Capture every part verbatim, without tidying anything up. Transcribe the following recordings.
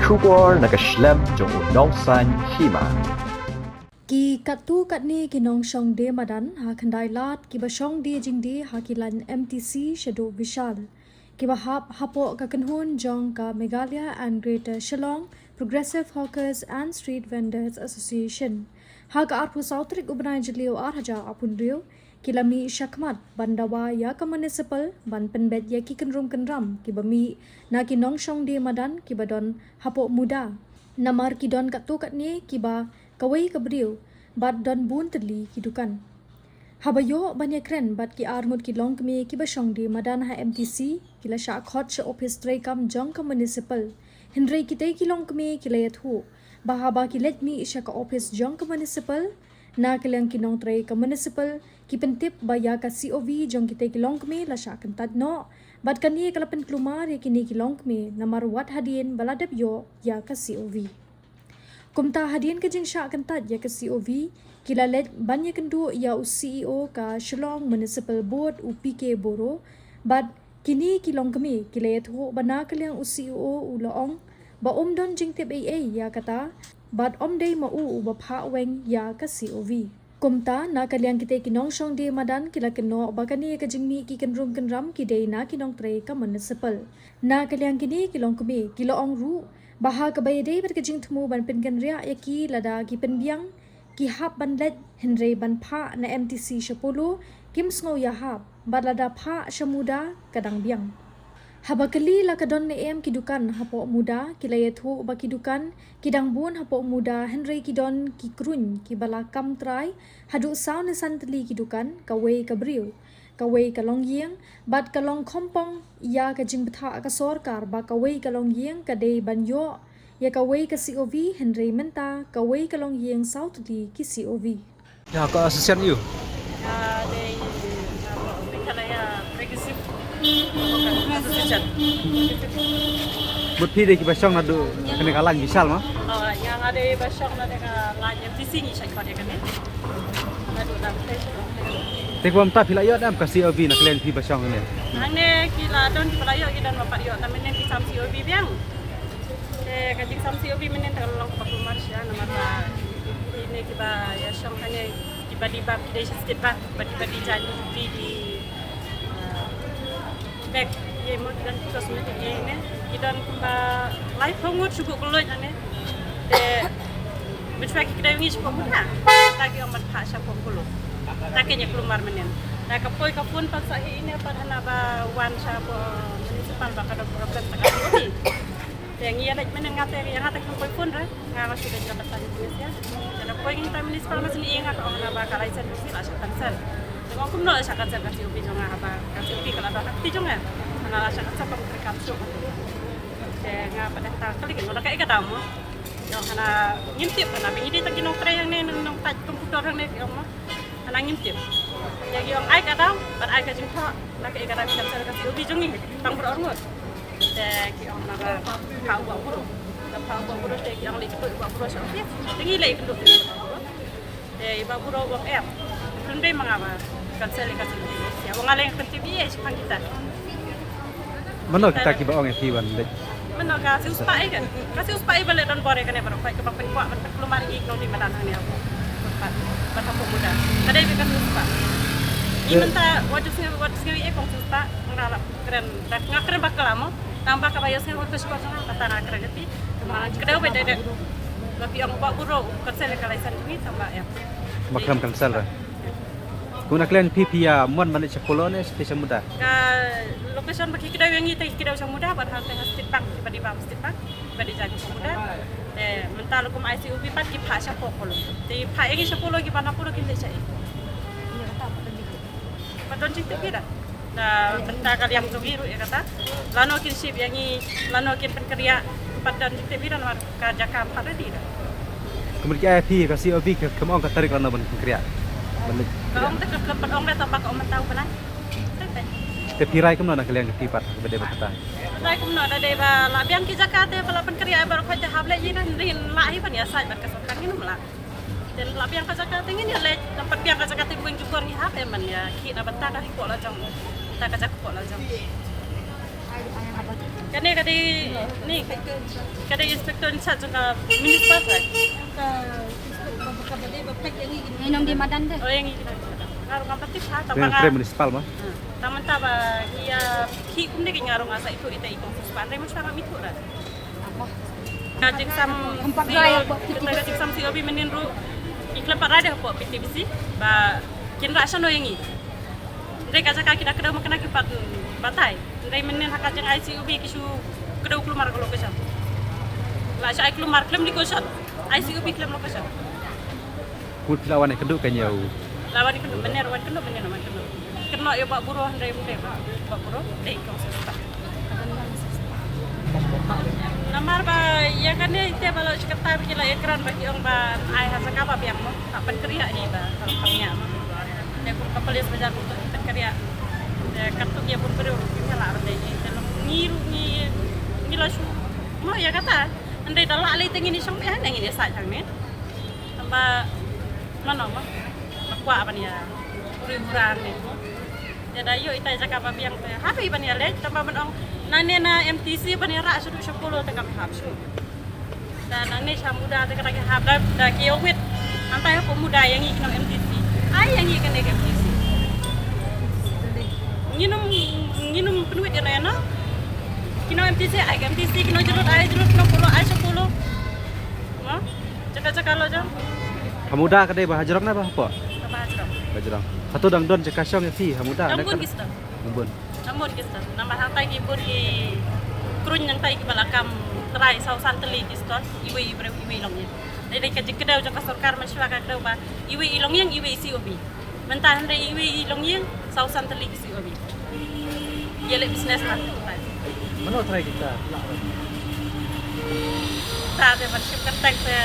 Khubor na ka shlem jong u nongsaiñ hima. Ki katto katne ki nongshong die madan ha khyndai lad kiba shong die jingdie ha ki lain M T C shaduh Vishal, kiba hap hapoh ka kynhun jong ka Meghalaya and Greater Shillong Progressive Hawkers and Street Vendors Association. Ha ka arphew saw tarik u bnai Jylliew ar hajar arphew hynriew, ki la mih shakhmat ban dawa ïa ka municipal ban pynbeit ïa ki kynrum kynram kiba mih na ki nongshong die madan kiba don hapoh Muda. Namar ki don katto katne kiba kawei ka briew bad don bun tylli ki dukan. Haba ïoh ban ïakren bad ki arngut ki longkmie kiba shong die madan ha M T C, ki la shah khot sha ophis treikam jong ka municipal. Hynrei kitei ki longkmie ki la ïathuh ba haba ki leit mih sha ka ophis jong ka municipal, na ka liang ki nongtrei ka municipal ki pyntip ba ïa ka C O V jong kitei ki longkmie la shah kyntait noh, bad kane ka la pynkulmar ïa kine ki longkmie namar wat hadien ba la dep ïoh ïa ka C O V. Kumta hadien ka jingshah kyntait ïa ka C O V, ki la leit ban ïakynduh ïa u C E O ka Shillong Municipal Board, u P K Boro, bad kine ki longkmie ki la ïathuh ba na ka liang u C E O u la ong ba um don jingtip ei ei ïa kata, bad um dei ma u uba phah weng ïa ka C O V. Kumta na ka liang kitei ki nongshong die madan ki la kynnoh ba kane ka jingmih ki kynrum kynram ki dei na ki nongtrei ka municipal. Na ka liang kine ki longkmie ki la ong ruh ba ha kaba ïadei bad ka jingthmu ban pynkynriah ïa ki lada ki pynbiang, ki hap ban leit, hynrei ban phah na M T C sha Polo kim sngew ïahap, bad lada phah sha Muda ka dang biang. Haba kylli la ka don ne em ki dukan hapoh Muda, ki la ïathuh ba ki dukan ki dang bun hapoh Muda, hynrei ki don ki kruiñ kiba la kam trai haduh saw ne san tylli ki dukan, kawei ka briew, kawei ka longïing, bad ka long kongpong ïa ka jingbthah ka sorkar ba kawei ka longïing ka dei ban ïoh ïa kawei ka C O V, hynrei mynta kawei ka longïing saw tylli ki C O V. Ïa ka association ïa u? Ïa, dei, ïa, Meghalaya Progressive Association. Mut phi dei kiba shong naduh kane ka lain Vishal ma? Oh, ïa nga dei ba shong naduh ka lain M T C, ngi shait khot ïa kane. Naduh na phi shong. Te kumta phi la ïoh ne em ka C O V na ka liang phi ba shong ne? Hangne ki la don kiba la ïoh, ki don ba pat ïoh, tang mynnin ki sam C O V biang. Te ka jingsam C O V mynnin te ka long kaba kulmar shisha namar ba kine kiba ïa shong hangne kiba die bam ki dei sha state bam, kiba die bam ki jaiñ ki die, ah, bek ïa mut ki don ki cosmetic ïa ne ki don kumba laiphew ngut shu buh kloi hangne. Te mynshwa ki kdew ngi shu buh Muda, ta ki ong ban phah sha Polo. Ta ki ïa kulmar mynnin. Ta ka poi ka phone pat sa hi ne pat hana ba wan sha municipal ba ka don problem ta ka C O V. Te ngi ïa leit mynne nga te ïa nga te kham poi phone re. Nga nga shu leit na patan ngi ïa. Te na poi ngi ta municipal ma sini ïa nga ka ong na ba ka license ruh la shah cancel. Te nga ong kumno la shah cancel ka C O V jong nga haba ka C O V ka la don ha kti jong nga. Nga la shah cancel ka mutri kam shu. Te nga pat da ta kali ka ngi da ka ïa ka dam mo. Ïa nga na ngim tip na ba ngi dei ta ki nongtrei hangne nongtrei komputer hangne ki ong mo. Hana ngim tip. Te ki ong ai ka daw, bad ai ka jingthoh, na ka ïa ka daw ki cancel ka C O V jong ngi, tang baroh arngut. Te ki ong na ba phah u bah burom. Te phah u bah burom te ki ong leit kynduh u bah burom sha office. Te ngi leit kynduh u bah burom. Te u bah burom u ong em. Pynbei ma nga ba cancel ka C O V. Ïa u ong nga leit kynduh u bah burom shaphang kita. Mano kita kiba ong ïa phi ban leit? Mano ka shu spah ïa ka. Ka shu spah ïa ba leit don bor ïa kane baroh, kaba pynkwah ban pynkulmar ïa ki nongdie madan hangne hapoh. Ban, ban hapoh Muda. Ka dei ka shu spah. Ïa mynta wat ju sngew, wat ju sngew ïa kong shu spah. Nga la kren, nga kren ba ka la mo. Tang ba kaba ïohsngew wat ka shu spah nga, kata nga kren ïa phi. Ka dei ba dei dei. Ba phi ong bah burom, cancel ka license jong ngi tang ba ïa. Ba khlem cancel ra. Kumno khlem phi phi ïa mon ban leit sha Polo ne sha Muda? Ka location ba ki kdew ïa ngi te ki kdew sha Muda, bad hangta ha State Bank, kiba die bam State Bank, kiba die jaiñ sha Muda. Te mynta lada kum ai C O V pat ki phah sha Polo. Te phah ïa ngi sha Polo, kiba na Polo kin leit shaei? Ba don jingtip bha. Na mynta ka liang jong ngi ruh ïa kata. Lano kin shim ïa ngi, lano kin pynkynriah, pat don jingtip bha namar ka jaka pat ready da. Kumno ki ai phi ka C O V, ka, kam ong ka tarik lano ban pynkynriah? Ban leit. Ka ong te ka, ka pat ong da tang ba ka ong mynta u bnai. Te, te. Te phi rai kumno na ka liang ka phi pat, ba dei ba kata? Rai kumno da dei ba la biang ki jaka te ba la pynkynriah baroh khoit te hap leit ïa ngi, ngi lah hi ban ïasaid bad ka sorkar, ngin ym lah. Te la biang ka jaka te ngin ïa leit, nang pat biang ka jaka te buin jukor ngi hap em ban ïa khih na bynta ka ri poh la jong. Bynta ka jaka poh la jong. Kane ka dei, ni, ka dei inspector in charge jong ka municipal, right? Ka inspector ba ka ba dei ba pek ïa ngi. Ngi nong dei madan te. Oh, ïa ngi. Nga ruh ngam pat tip ha, tang ba nga trei municipal ma. Hmm. Tang mynta ba ngi ïa khih kumne ki nga ruh nga sa ithuh ita i kong sispan. Dei municipal ngam ithuh ra. Ka jingsam, ka jingsam C O B mynnin ruh ki khlem pat rai da hapoh P T B C ba kin rah shano ïa ngi. Hynrei ka jaka ki da kdew ma kane ki pat batai. Hynrei mynnin ha ka jing ai C O B ki shu kdew kulmar ka location. La shu ai kulmar khlem location. Ai C O B khlem location. Kut phi la wan ïakynduh ka ñiew. La wan ïakynduh, mynnin wan ïakynduh, mynnin wan ïakynduh. Kynnoh ïa Bah Buroh, hynrei ym dei Bah, Bah Buroh, dei kong sispan. Namar ba ïa kane te ba la secretary ba ki la ïakren ba ki ong ba ai ha jaka ba biang mo. Ka pynkynriah hi ba ka long kam ñiah mo. Te kum ka police ba jan u pynkynriah. Te katto ïa bun briew ki la ban dei te long ngi ruh ngi ngi la shu mo ïa kata. Hynrei da lah lei te ngin ïa shong beit hangne ngin ïa sah hangne. Tang ba mano mo. Ba kwah ban ïa uri ura hangne mo. Te da ïoh ita jaka ba biang te hap hi ban ïa leit tang ba ban ong nangne na M T C ban ïa rah shuh shuh polo te kam hap shuh. Da nangne sha Muda te ka da ki hap da, da ki ïa wit. Hangta hapoh Muda ïa ngi ki nong M T C. Ai ïa ngi kane ka M T C. Ngi nym, ngi nym pynwit ïa no ïa no. Ki nong M T C ai ka M T C, ki nong jrut ai jrut, ki nong polo ai sha polo. Mo? Jaka jaka lo jong. Ha Muda ka dei ba hajrong ne ba hapoh? Ka ba hajrong. Ba hajrong. Hato dang don jaka shong ïa phi ha Muda? Dang bun ki stall. Dang bun. Dang bun ki stall. Namar hangtai ki bun ki kruiñ nangtai kiba la kam trai saw san tylli ki stall. Iwei i briew iwei i longïing. Dei dei ka jingkdew jong ka sorkar mynshuwa ka kdew ba iwei i longïing iwei i C O B. Mynta hynrei iwei i longïing saw san tylli ki C O B. Ïa leh business ma. Mano trai kita? Ta te ban shim kyrteng te.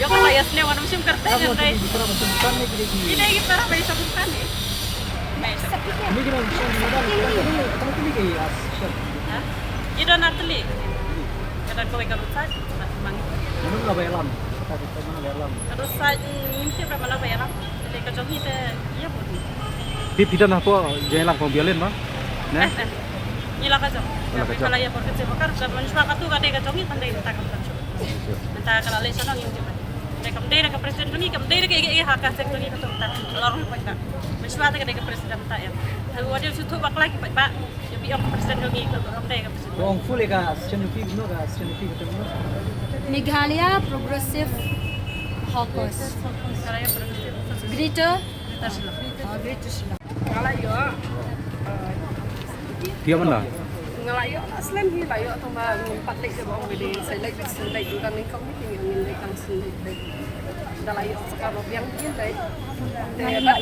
Ïoh kata ïa sniew ban shim kyrteng hynrei. Kita kita ba shim kyrteng ni. Ni kita shim ni. Ha? Ïa don ar tylli. Ka don kawei ka Rudside. Mang. Ïa don la ba ïalam. Ka Rudside ngim tip ba la ba ïalam. Te ka jong ngi te ïa bun. Phi phi don hapoh jingïalang kong violin ma? Ne? Eh, eh. Ngi la ka jong. Ngi la ka jong. Ngi la ïa bor ka jong ka ruh ka mynshuwa katu ka dei ka jong ngi kan dei ta ka mynshuwa. Mynta ka la leh shano ngim tip. Te kam dei da ka president jong ngi kam dei da ka ïa ha ka seng jong ngi katu mynta. Ka la rung poi ta. Mynshuwa te ka dei ka president ta ïa. Te u dei shu thuh bakla ki paidbah. Ïa phi ong ka president jong ngi katu kam dei ka president. Ong full ka session phi no ka session phi katu no. Meghalaya Progressive Hawkers. Meghalaya Progressive Hawkers. Greater Greater Shillong. Ah, Greater Shillong. Nga la ïoh. Phi ïoh man la? Nga la ïoh la slem hi la ïoh tang ba ngim pat leit ba ong ba dei sa leit sa leit u dang nyngkong ni ngin leit tang sa leit. Da la ïoh sa ka ba biang ngin leit. Te ba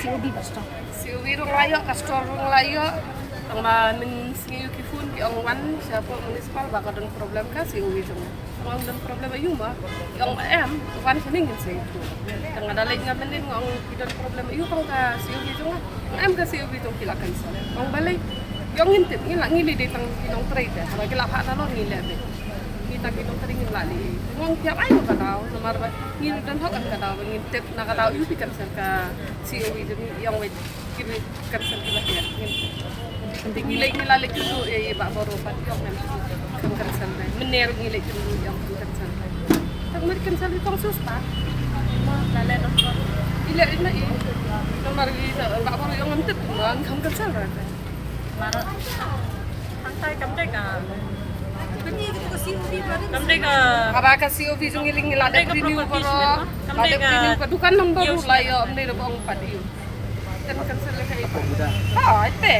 C O B ba store. C O B ruh la ïoh, ka store ruh la ïoh. Tang ba mynsngi ïoh ki phone ki ong wan sha pok municipal ba ka don problem ka C O B jong. Ong don problem aïu ma? Ong em, wan sini ngin sei tu. Tang ada leh ngam nin ong ki don problem aïu tang ka C O B jong. Em ka C O B jong ki la cancel. Ong balei? Ong ngin tip ngi la ngi lei dei tang ki nongtrei te. Haba ki la phah na lor ngi leh be. Ngi tang ki nongtrei ngi la lei. Ong tiap ai ka daw namar ba ngi don hok em ka daw ngin tip na ka daw aïu ki cancel ka C O B jong ong wei. Ki cancel ki ba hiar. Ngi leh ngi la leh kynduh ïa i Bah Boroh pat ïoh men. Kan cancel dei. Mynne ruh ngi leh kynduh ïoh kan cancel dei. Tak mari cancel di tong sus pa. La leh nomor. I leh ina i. Nomor i Bah Boroh ïoh ngam tip ma kan cancel dei. Mara. Hangtai kam dei ka. Kam dei ka. Haba ka C O B jong ngi leh ngi la dep renew baroh. La dep renew ka dukan number ruh la ïoh mynne ruh ba ong pat ïoh. Kan cancel ka i. Ah, ite.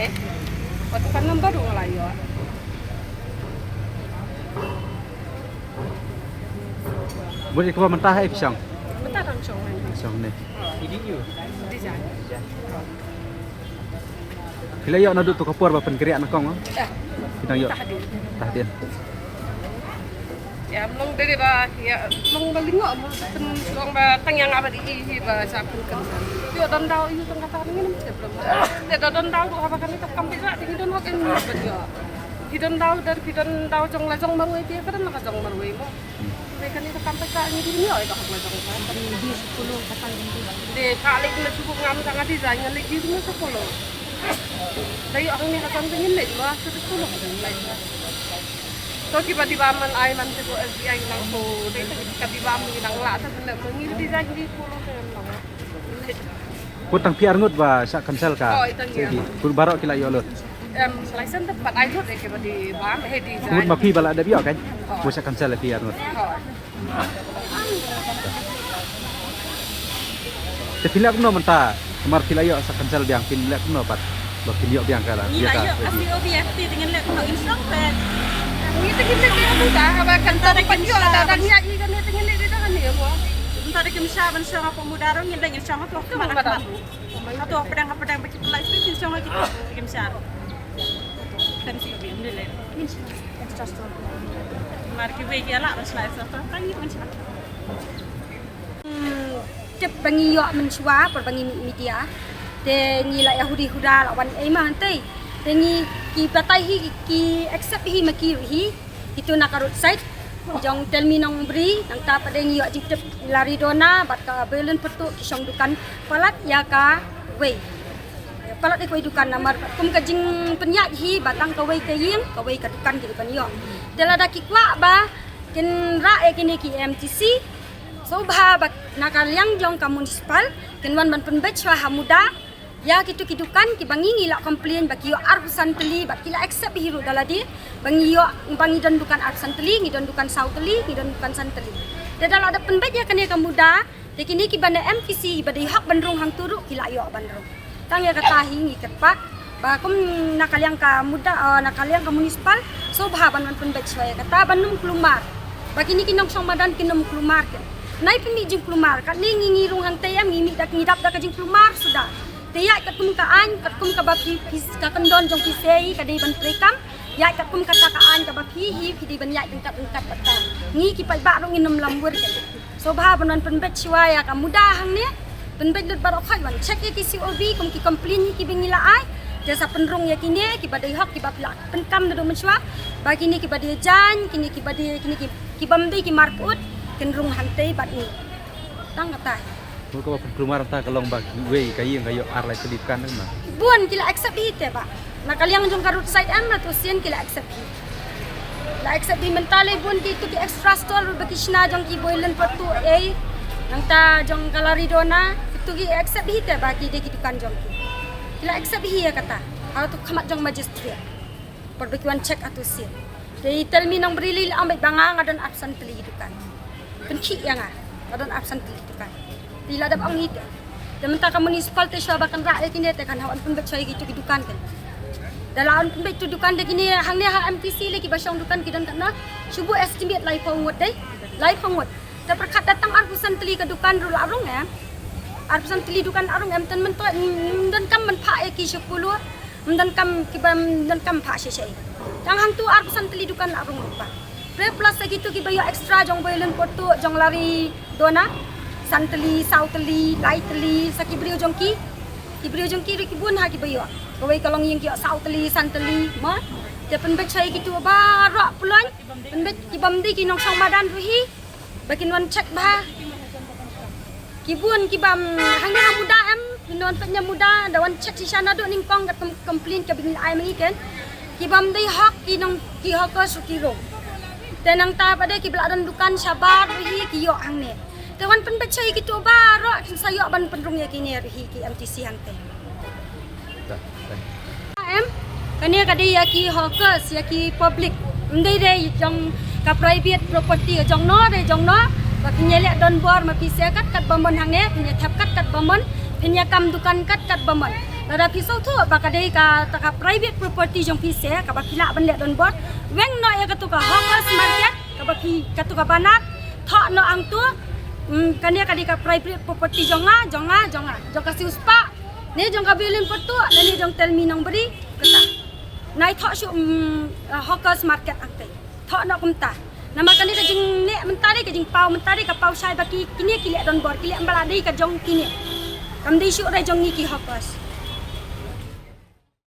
Wat kan number dong la ïoh. Bun ïa kaba mynta ha i phi shong? Mynta dang shong. Shong ne. Design. Phi la ïoh naduh tu ka por ba pynkynriah na kong? Phi nang ïoh. Tahdin. Tahdin. Ïa, mlong dei ba, ïa, mlong ba lyngngoh, mlong ba tang ïa nga ba dei hi ba sa pyncancel. Ïoh don daw ïoh tang kata ngin ym tip. Te da don daw ruh haba kane ka kam pisa te ngi don hok ïa ngi ban ïoh. Phi don daw, da phi don daw jong la jong marwei te ka don la ka jong marwei mo. Te kane ka kam pisa ngi dei ïoh ïa ka hok la jong ka. Te ka leh na shu ngam tang ati ja ngi leh dei na shu polo. Da ïoh hangne ha jong ka ngin leit ma, ka tu tu lo ka ngin leit ma. To kiba dei bam man ai man te ko S B I nang ko dei te ka dei bam ngi nang lah te leh ma ngi design ngi ko lo te nang. Put tang phi arngut ba sa cancel ka. Oh, itang ya. Put baroh ki la ïoh lut. Em, slice te pat ai lut eh kiba dei bam he design. Ngut ma phi ba la dep ïoh kan. Put sa cancel phi arngut. Oh. Te phi leh kumno mynta, namar phi la ïoh sa cancel biang, phi leh kumno pat ba phin ïoh biang ka la. Ngi la ïoh ka C O B F T te ngin leh kumno, ngin shong pat. Ngi te ngin leh kumno, haba kan ta da kin ïoh da da ngi ïa i kan te ngin leh da kan ïoh. Mynta da kim shah ban shong hapoh Muda ruh, ngin da ngin shong hapoh Khmat Khmat. Hapoh pdeng pdeng ba ki pynlait ngin shong ha ki te kim shah. Kan C O B F T ngin leh. Ngin shong extra store. Mar kiwei ki la ban shong extra store, kan ngin shong. Hmm, tip ba ngi ïoh mynshuwa por ba ngi mih media. Te ngi la ïa huri hura la wan ei ma hangtei. Te ngi ki batai hi ki accept hi ma ki hi. Kitu na ka roadside jong Telmi Nongbri, nangta pat de ngi ïoh jingtip Lari Dona bad ka Belen Petu ki shong dukan palat ïa kawei. Palat ïa kawei dukan namar kum ka jingpynïaid hi ba tang kawei ka ïing, kawei ka dukan ki dukan ïoh. Te lada ki kwah ba kin rah ïa kine ki M T C, sngewbha ba na ka liang jong ka municipal kin wan ban pynbeit shuwa ha Muda ïa kitu ki dukan kiba ngi ngi la complain ba ki ïoh arphew san tylli bad ki la accept hi ruh da lade ba ngi ïoh, ba ngi don dukan arphew san tylli, ngi don dukan saw tylli, ngi don dukan san tylli. Te da la da pynbeit ïa kane ka Muda, te kine kiba na M T C ba dei hok ban rung hangtu ruh ki la ïoh ban rung. Tang ïa kata hi ngi kyrpad ba kum na ka liang ka Muda, eh, na ka liang ka municipal, sngewbha ban wan pynbeit shuwa ïa kata ban ym kulmar. Ba kine ki nongshong madan kin ym kulmar kin. Nai pynmih jingkulmar, katne ngi ngi rung hangtei em, ngi mih da, ngi dap da ka jingkulmar suda. Te ïaid katkum ka aiñ, katkum kaba phi, phi, ka kyndon jong phi sei ka dei ban treikam. Ïaid katkum kata ka aiñ kaba phi hi, phi dei ban ïaid ryngkat ryngkat bad ka. Ngi ki paidbah ruh ngin ym lamwir kin. Sngewbha ban wan pynbeit shuwa ïa ka Muda hangne. Pynbeit lut baroh khoit, wan check ïa ki C O B kum ki complain hi kiba ngi la ai. Te sa pynrung ïa kine kiba dei hok kiba phi la pynkam naduh mynshuwa. Ba kine kiba dei jaiñ, kine kiba dei, kine ki, kibym dei ki mar pyut kin rung hangtei bad ngi. Tang kata hi. Mut kaba pynkulmar mynta ka long ba kiwei ka ïing ka ïoh ar lai tylli dukan na. Bun ki la accept hi te ba. Na ka liang jong ka roadside em, na tu sien ki la accept hi. La accept hi mynta lei bun kitu ki extra store ba ki shna jong ki Belen Petu ei. Nangta jong ka Lari Dona, kitu ki accept hi te ba ki dei ki dukan jong ki. Ki la accept hi ïa kata. Ha tu khmat jong magistrate. Por ba ki wan check ha tu sien. Te i Telmi Nongbri lei la ong beit ba nga nga don arphew san tylli dukan. Pynkhih ïa nga, nga don arphew san tylli dukan. Te i la dep ong hi te. Te mynta ka municipal te shuwa ba kan rah ïa kine te kan hap wan pynbeit shuwa ïa kitu ki dukan te. Da la wan pynbeit tu dukan te kine hangne ha M T C lei kiba shong dukan ki don katno. Shu buh estimate laiphew ngut dei. Laiphew ngut. Te pyrkhat da tang arphew san tylli ka dukan ruh la rung em. Arphew san tylli dukan la rung em, tang mynta ym donkam ban phah ïa ki shiphew. Ym donkam kiba ym donkam phah shisha. Tang hangtu arphew san tylli dukan la rung ruh ba. Hynrei plus sa kitu kiba ïoh extra jong Belen Petu, jong Lari Dona. San tylli, saw tylli, lai tylli, sa ki briew jong ki. Ki briew jong ki ruh ki bun ha kiba ïoh. Kawei ka longïing ki ïoh saw tylli, san tylli, mo. Te pynbeit shuwa ïa kitu baroh pynlong. Pynbeit kibym dei ki nongshong madan ruh hi. Ba kin wan check bha. Ki bun kibym, hangne ha Muda em, kin wan peit na Muda, da wan check shisha naduh nyngkong katkum complain kaba ngi la ai ma ngi ken. Kibym dei hok ki nong, ki hawkers ruh ki rung. Te nangta pat de kiba la don dukan shabar ruh hi ki ïoh hangne. Te wan pynbeit shuwa ïa kitu baroh kin sa ïoh ban pynrung ïa kine ruh hi ki M T C hangtei. Em, kane ka dei ïa ki hawkers, ïa ki public. Ym dei dei jong ka private property jong no, dei jong no. Ba phin ïa leh donbor ma phi se kat kat ba mon hangne, phin ïa thep kat kat ba mon, phin ïa kam dukan kat kat ba mon. Lada phi sngewthuh ba ka dei kata ka private property jong phi se, kaba phi lah ban leh donbor. Weng noh ïa katu ka hawkers market, kaba phi, katu ka banner, thoh noh hangtu. Hmm, kane ka dei ka private property jong nga, jong nga, jong nga. Jong ka Siewspah. Ne jong ka Belen Petu, ne jong Telmi Nongbri, kata. Nai thoh shuh, mm, uh, hawkers market hangtei. Thoh noh kumta. Namar kane ka jingneh mynta dei, ka jingpaw mynta dei, ka paw shai ba ki, kine ki leh donbor, ki leh ym ba la dei ka jong kine. Kam dei shuh re jong ngi ki hawkers.